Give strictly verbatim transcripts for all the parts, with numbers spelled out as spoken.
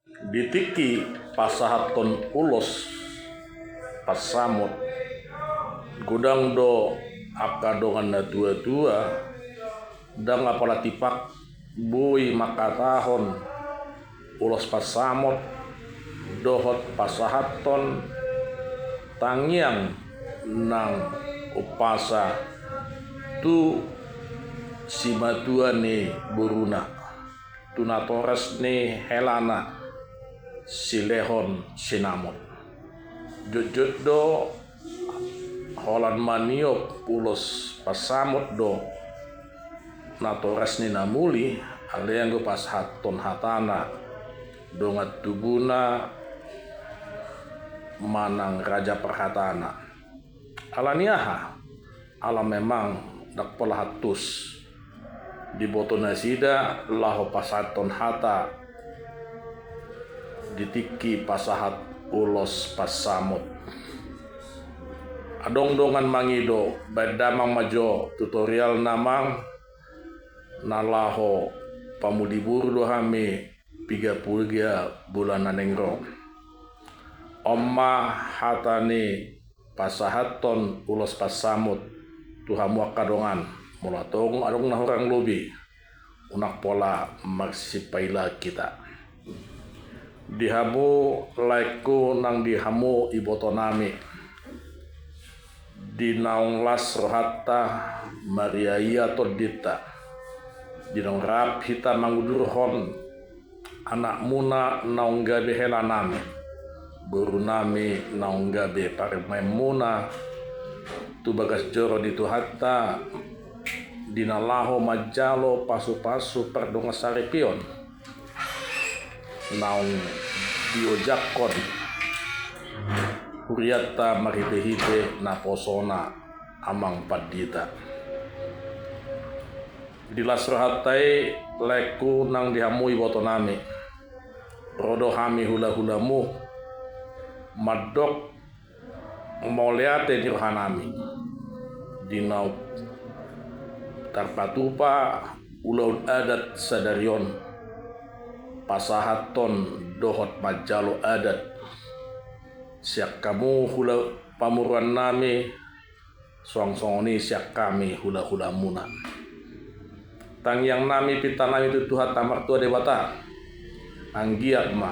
Di tingki pasahathon ulos pansamot, godang do angka dongan na tuatua, ndang apala tipak boi mangkatahon ulos pansamot dohot pasahathon tangiang nang umpasa tu simatua ni boruna, tu natoras ni helana, silehon sinamot. Jotjot do holan maniop ulos pansamot do natoras ni na muli, alai anggo pasahathon hatana dongan tubuna manang raja parhatana. Ala ni aha? Ala memang ndang pola hantus diboto nasida laho pasahathon hata di tingki pasahat ulos pansamot. Adong dongan mangido, baen damang ma jo tutorial na mang na laho pamuli boru do hami piga puluh tiga bulan na naeng ro. On ma hata ni pasahathon ulos pansamot tu hamu angka dongan, molo adong, adong na hurang lobi, unang pola marsipaila hita. Di hamu laengku nang di hamu ibotonami, di naung las rohanta, mariaia tondinta, di naung rap hita mangudurhon anakmuna naung gabe helanami, borunami naung gabe parumaenmuna tu bagas joro ni Tuhanta, di na laho manjalo pasupasu pardongansaripeon naung diojakhon hurianta marhitehite naposona amang pandita. Di las rohanta i, laengku nang di hamu ibotonami, ro do hami hulahulamu mandok mauliate ni rohanami di na tarpatupa ulaon adat sadari on, pasahathon dohot manjalo adat sian hamu hula pamoruonnami, suang songon i sian hami hulahulamuna. Tangiangnami, pintanami tu Tuhanta Martua Debata, anggiat ma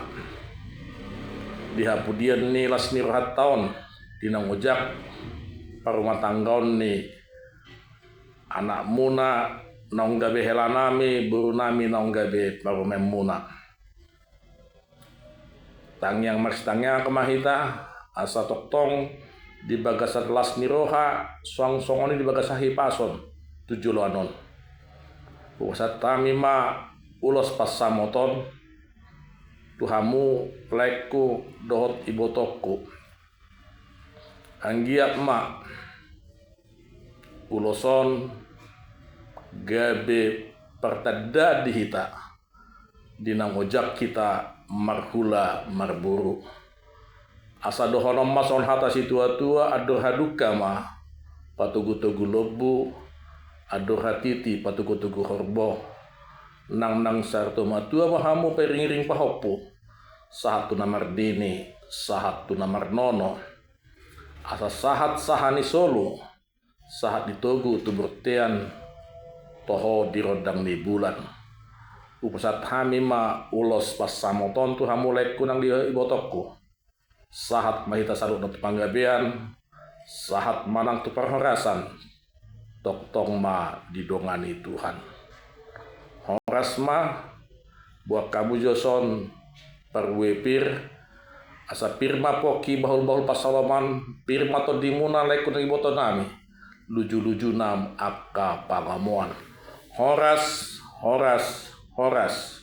di hapudian ni las ni rohanta on, di naung ojak parumatanggaon ni anakmuna naung gabe helanami, borunami naung gabe parumaenmuna. Tangiang marsitangiang ma hita, asa tongtong di bagasan las ni roha, suang songon i di bagasan hahipason tu joloan on. Hupasahat hami ma ulos pansamot on tu hamu laengku dohot ibotongku. Anggiat ma ulos on gabe partandaan di hita, di naung ojak hita marhula marboru. Asa dohonon ma songon hata situatua, andor hadungka ma patogutogu lombu, andor hatiti patogutogu horbo. Nangnang saur matua ma hamu paringiring pahompu, sahat tu na marnini, sahat tu na marnono. Asa sahat saha ni solu, sahat di togu tu bontean, toho di rondang ni bulan. Hupasahat hami ma ulos pansamot on tu hamu laengku nang di ibotongku. Sahat ma hita saluhutna tu panggabean, sahat ma nang tu parhorasan, tongtong ma didongani Tuhan. Horas ma, boan hamu jo son parbue pir, asa pir ma pongki bahulbahul pansalongan, pir ma tondimuna laengku nang ibotonami, lujulujuna angka pangomoan. Horas, horas, horas.